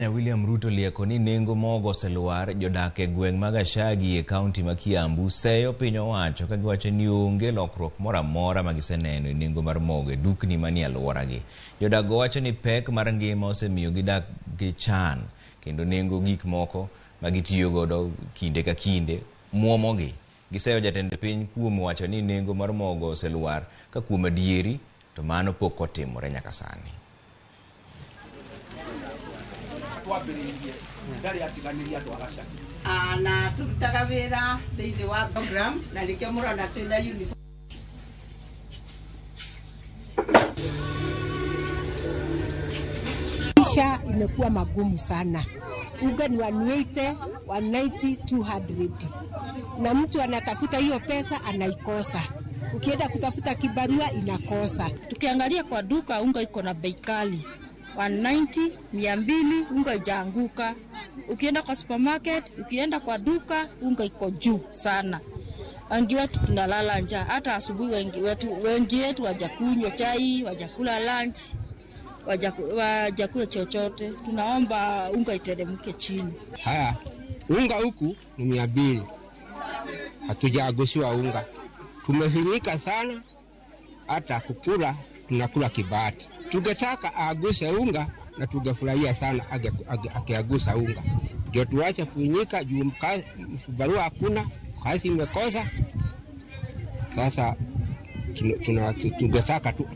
William Ruto lieko ni nengo mogo oselwar. Jodak e gweng' ma Gachagi e kaunti ma Kiambu seyo piny owacho ka giwacho ni onge lokruok moro amora ma giseneno e nengo mar mogo e dukni manie alworagi. Jodak go wacho ni pek mar ngima osemiyo gidak gi chan kendo nengo gik moko ma gitiyo godo kinde ka kinde muomogi. Giseyo jatend piny kuom wacho ni nengo mar mogo oselwar ka kuom adieri to mano pok otimore nyaka sani. Twambĩrĩirie ndarĩ atiganĩria andũ a Gachagi. Na turutaga wĩra thĩinĩ wa program na nĩkĩo mũrona twĩna uniform. Maisha imekuwa magumu sana. Unga ni 180, 190, 200. Na mtu anatafuta hiyo pesa anaikosa. Ukienda kutafuta kibarua inakosa. Tukiangalia kwa duka unga iko na bei kali 190, 200, unga ijaanguka. Ukienda kwa supermarket, ukienda kwa duka, unga iko juu sana. Wengi wetu tunalala njaa, hata asubuhi wengi wetu wajakunywa chai, wajakula lunch, wajakula chochote. Tunaomba unga iteremke chini. Haya, unga huku ni 200. Hatujagusiwa unga. Tumefinyika sana, hata kukula tunakula kibahati. Tungetaka aguse unga na tungefurahia sana akiagusa unga. Ndio tuache kufinyika juu barua hakuna, kazi imekosa. Sasa tungetaka tu